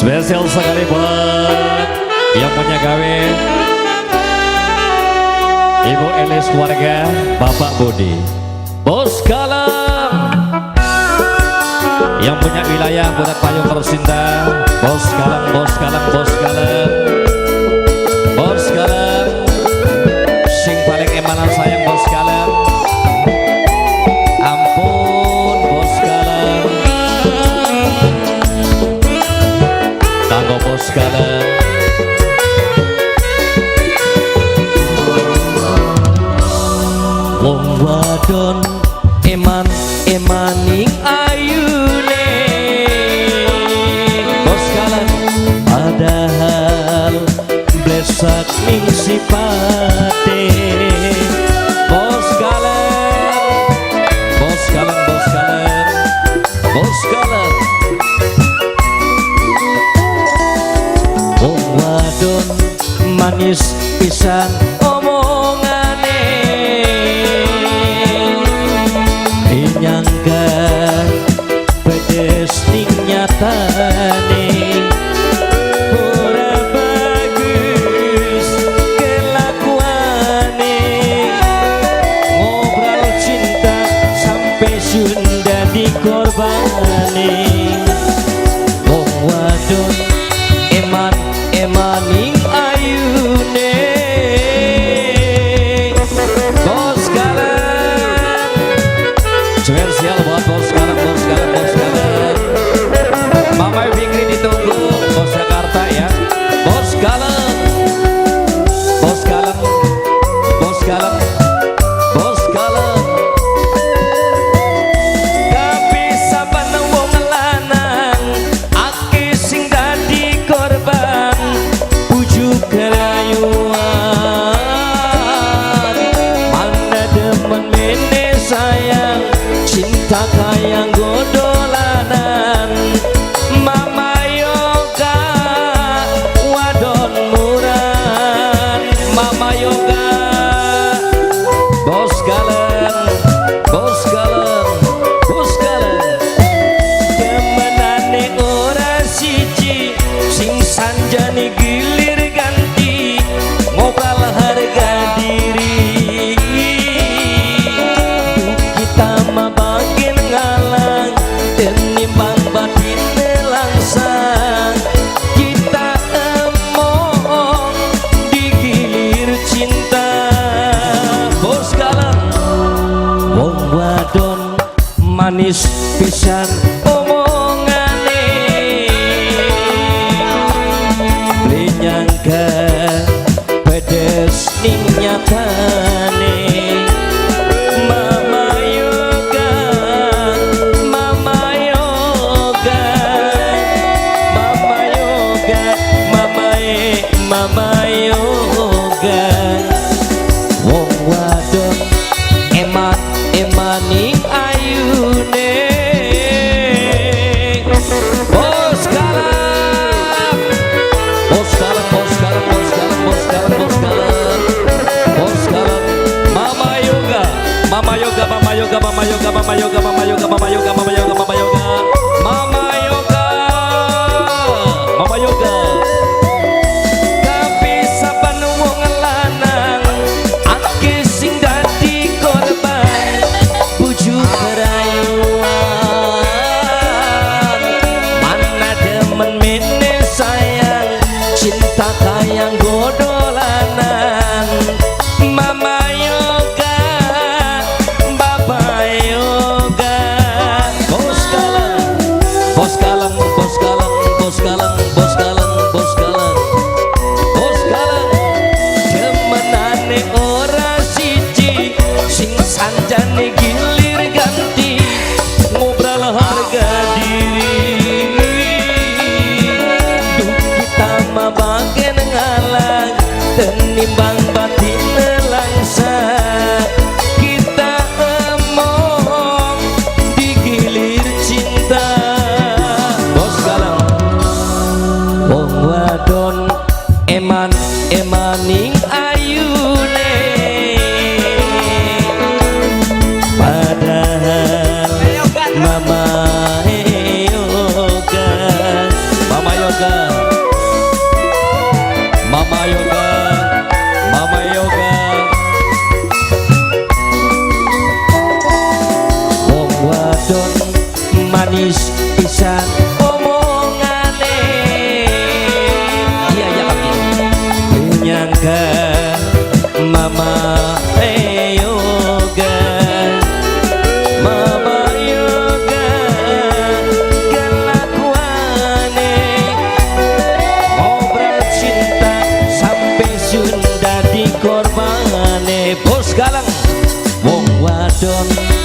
Spesial sekali buat yang punya gawe, Ibu Elis keluarga, Bapak Budi, Bos Galang yang punya wilayah Budak Payung Tercinta, Bos Galang, Bos Galang, Bos Galang, Bos Galang, sing paling emanan sayang Bos Galang, ampun Bos Galang, kanggo Bos Galang. Wong wadon eman emaning ayune, Bos Galang, padahal blesak ning sipate. Bos Galang, Bos Galang, Bos Galang, Bos Galang. Wong wadon manis pisan omongane, nyangka pedes ning nyatane, ora bagus kelakuane, ngobrol cinta sampai Sunda dikorbane. Wong wadon eman emaning ayune, Bos Galang. Spesial buat Bos Galang, Bos Galang, Bos Galang. Mama Fikri ditunggu, Bos Jakarta ya. Bos Galang, Bos Galang, Bos Galang, Bos Galang. Tapi saban wong lanang akeh sing dadi korban pujuk kerayuan. Mana demen mene sayang, cinta kayang godolanan. Mama Yoga wadon murah, Mama Yoga. Bos Galang, Bos Galang, Bos Galang. Temenane ora siji, sing sanjane gilir ganti, ngobrol harga diri. Kita mah bagian ngalang, tenimbang batin langsang. Kita emong digilir cinta. Bos Galang, wong wadon manis pisan omongane, beli nyangka pedes ning nyatane. Mama Yoga, Mama Yoga, Mama Yoga, Mama e, Mama Yoga. Wong wadon eman emaning ayune. Bos Galang, Bos Galang, Bos Galang, Bos Galang, Bos Galang, Bos Galang, Bos Galang. Mama Yoga, Mama Yoga, Mama Yoga, Mama Yoga, Mama Yoga, Mama Yoga, Mama Yoga, Mama Yoga, Mama Yoga, Mama Yoga, Mama Yoga. Tapi saban wong lanang akeh sing dadi korban pujuk kerayuan. Mana demen mene sayang, cinta kayang godolanan. Mama Yoga, Bapak Yoga. Bos Galang, Bos Galang, Bos Galang, Bos Galang, Bos Galang, Bos Galang, Bos Galang. Temenane ora siji, sing sanjane gilir ganti, ngobrol harga diri. Duh kita mah bagian ngalang, tenimbang batin langsa. Kita emong digilir cinta. Bos Galang, wong wadon eman emaning ayune, padahal Mama Yoga, Mama Yoga. Nyangka Mama Yoga, Mama Yoga kelakuane ngobrol cinta sampai sudah dikorbane. Bos Galang, wong wadon.